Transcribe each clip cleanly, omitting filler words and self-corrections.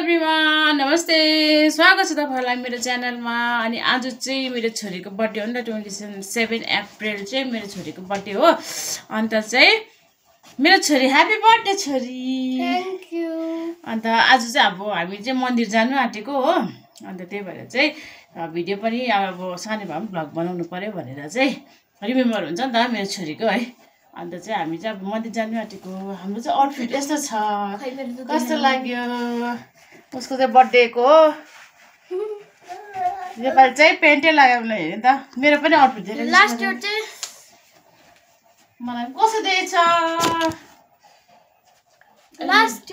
Everyone नमस्ते स्वागत छ तपाईहरुलाई मेरो च्यानलमा। अनि आज चाहिँ मेरो छोरीको बर्थडे हो नि त 27 अप्रिल चाहिँ मेरो छोरीको बर्थडे हो। अन्त चाहिँ मेरो छोरी ह्यापी बर्थडे छोरी। Thank you. अन्त आज चाहिँ अब हामी चाहिँ मन्दिर जानु आँटेको हो। अन्त त्यही भएर चाहिँ भिडियो पनि अब सानो भए पनि भ्लग बनाउनु पर्यो भनेर चाहिँ रिमेम्बर हुन्छ नि त मेरो छोरीको है। अन्त चाहिँ हामी चाहिँ अब मन्दिर जानु आँटेको। हाम्रो चाहिँ आउटफिट यस्तो छ, कस्तो लाग्यो उसको चाहिँ बर्थडेको हो। योपालि चाहिँ पेन्टै लगायो भने हेर्नु त मेरो पनि आउटफिट धेरै लास्ट इयर चाहिँ मलाई कस्तो दिएछ। लास्ट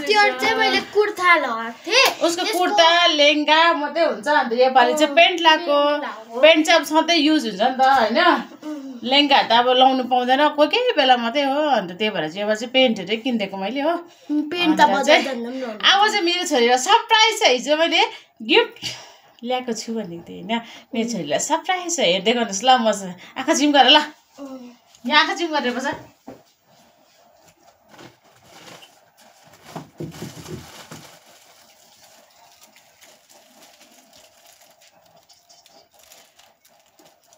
इयर चाहिँ मैले कुर्ता लगाएको थिएँ। उसको कुर्ता लेहंगा मात्रै हुन्छ। अन्त योपालि चाहिँ पेन्ट लगाएको। पेन्ट चाहिँ अब सधैँ युज हुन्छ नि त हैन। लेहंगा त अब लाउनु पाउँदैन, कोही कोही बेला मात्रै हो। अन्त त्यही भएर चाहिँ अब चाहिँ पेन्टहरै किनिदिएको मैले हो। पेन्ट त बजार जान्दा पनि अब चाहिँ मेरो छोरीलाई सरप्राइज छ। हिजो मैले गिफ्ट ल्याएको छु भनेको थिएँ हैन। मेरो छोरीलाई सरप्राइज छ, हेर्दै गर्नुहोस् ल। म आँखा चिम गर ल, यहाँ आँखा चिम गरेर बस।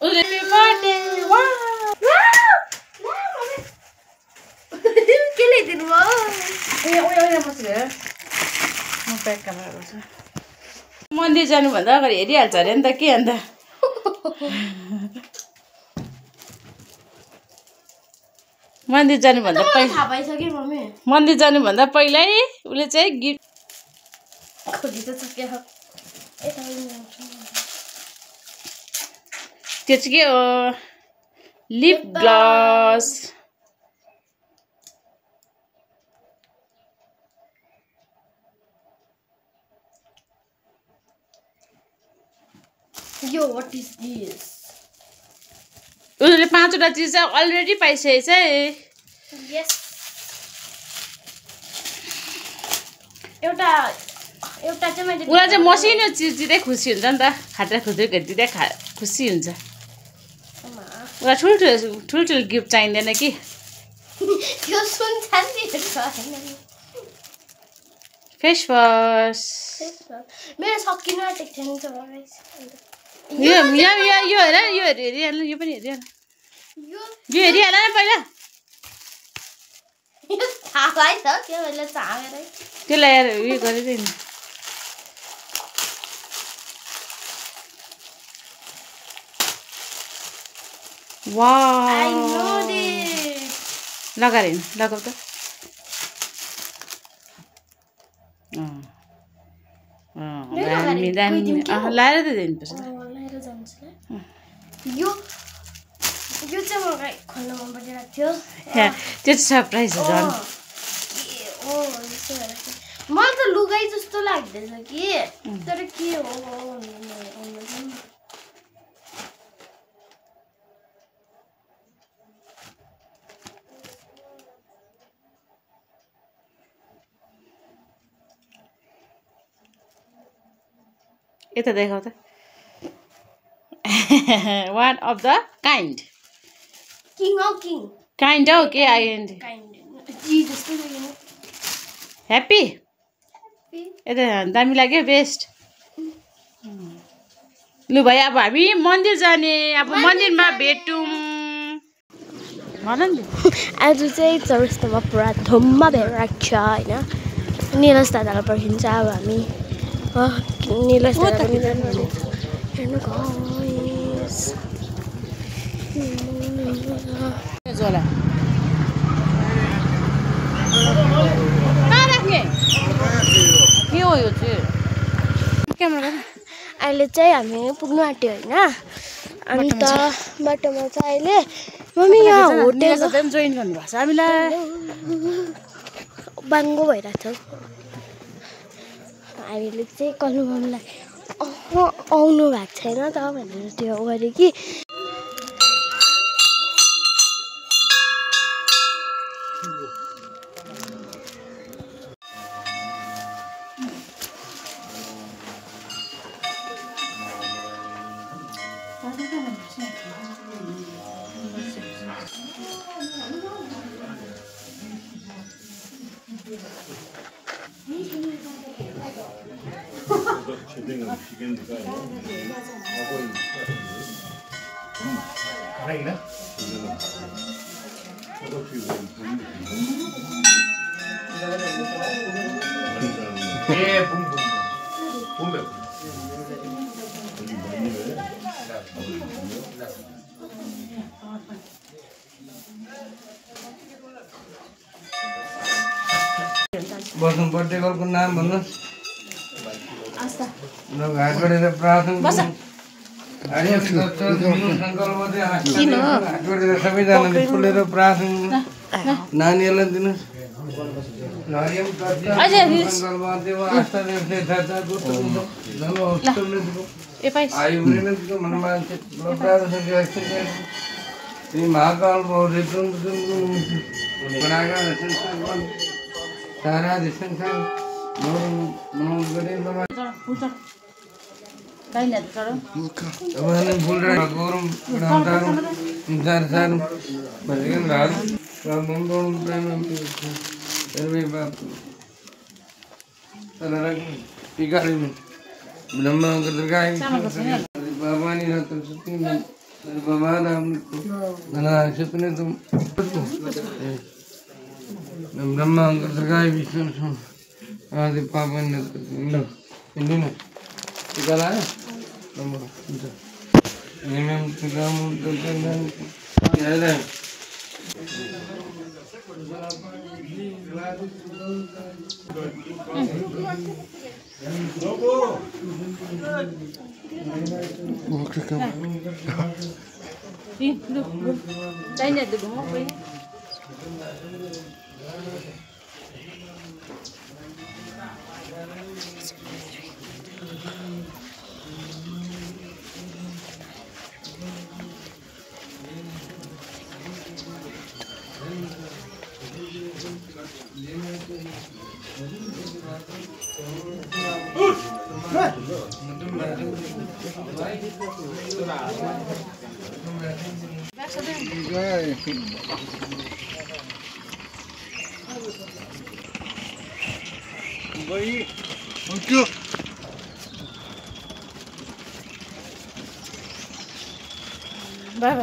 Happy birthday! Wow! के ल्याइदिनु भयो? ओए बसेर म प्याक गरेर गर्छु। मन्दिर जानुभन्दा अगाडि हेरिहाल्छ अरे नि त के। अन्त मन्दिर जानुभन्दा थाहा पाइसक्यो मम्मी। मन्दिर जानुभन्दा पहिल्यै उसले चाहिँ गिफ्ट खोजी त सक्यो। त्यो चाहिँ के हो? Lip gloss. Yo what is this? उसले 5वटा चिज चाहिँ अलरेडी पाइसकेछ है। यस। एउटा चाहिँ मैले उसलाई चाहिँ मसिनो चिज दिँदै खुसी हुन्छ नि त। खाटा खुद्रै दिँदै खुसी हुन्छ। उसलाई ठुल्ठुलो गिफ्ट चाहिँदैन कि। त्यो सुन चाँदीहरु हैन। फेस वास मेरो सकिन आँटेको थियो नि त गाइस। यो हेर, यो हेरिहाल्नु, यो पनि हेरिहाल्नु, यो हेरिहाल न पहिला। यो थाहा पाइ त के मैले चाहेरै त्यसलाई यार उयो गरेर नि। Wow I know this. लगाएर हिँड, लगाऊ त। लाएर त दिनुपर्छ। लिएर जान्छ यो चाहिँ मलाई खोल्न मन परिरहेको थियो। त्यो चाहिँ सरप्राइज हो झन्। मलाई त लुगाई जस्तो लाग्दैछ कि, तर के हो? यता देखाऊ त। One of the kind. King हो किङ। काइन्ड हो के आइएन्ड। जी जस्तो लाग्यो। ह्याप्पी। यता दामी लाग्यो बेस्ट। लु भाइ अब हामी मन्दिर जाने। अब मन्दिरमा भेटौँ भन नि। आज चाहिँ चौरस्तामा पुरा धुम्म भइरहेको छ होइन। निरज दादालाई पर्खिन्छ अब हामी। निरज दादा पनि जानु हेर्नु गाइस। जोला कहाँ राख्ने के हो यो चाहिँ? क्यामेरा अहिले चाहिँ हामी पुग्नु आँट्यो होइन। अन्त बाटोमा चाहिँ अहिले मम्मी यहाँ होटेल जोइन गर्नुभएको छ हामीलाई। बाङ्गो भइरहेको छ। हामीले चाहिँ कल्लु मामलाई आउनु भएको छैन त भनेर त्यो गरेँ कि। बस्नु बर्थडे गर्लको नाम भन्नुहोस् ल घाट बढेर प्रार्थना सबैजनाले खुलेर प्रार्थना नानीहरूलाई दिनुहोस् महाकाल सारा संसार ब्रह्मा गाय विष्णु आदि पावन हिंदी में टीका लाए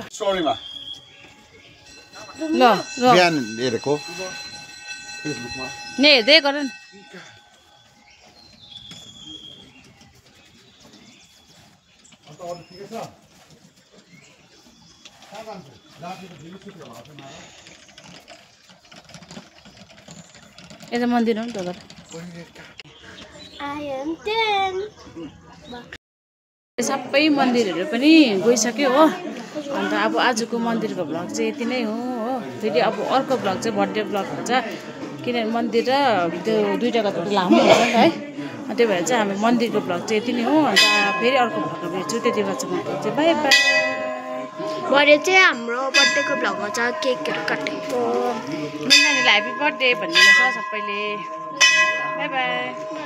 स्टोरीमा ल ल बिहान हेरेको ने हेर्दै गर न यता मन्दिर हो नि त सबै मन्दिरहरू पनि गइसक्यो हो अन्त अब आजको मन्दिरको भ्लग चाहिँ यति नै हो फेरि अब अर्को भ्लग चाहिँ बर्थडे भ्लग हुन्छ किनभने मन्दिर र त्यो दुईटाको त लामो हुन्छ नि त है त्यही भएर चाहिँ हामी मन्दिरको भ्लग चाहिँ यति नै हो अन्त फेरि अर्को भ्लगमा भेट्छु त्यति बेला चाहिँ म चाहिँ बाई बाई भरे चाहिँ हाम्रो बर्थडेको भ्लग हुन्छ केकहरू काटेको नानीलाई ह्याप्पी बर्थडे भनिदिनुहोस् सबैले बाई बाई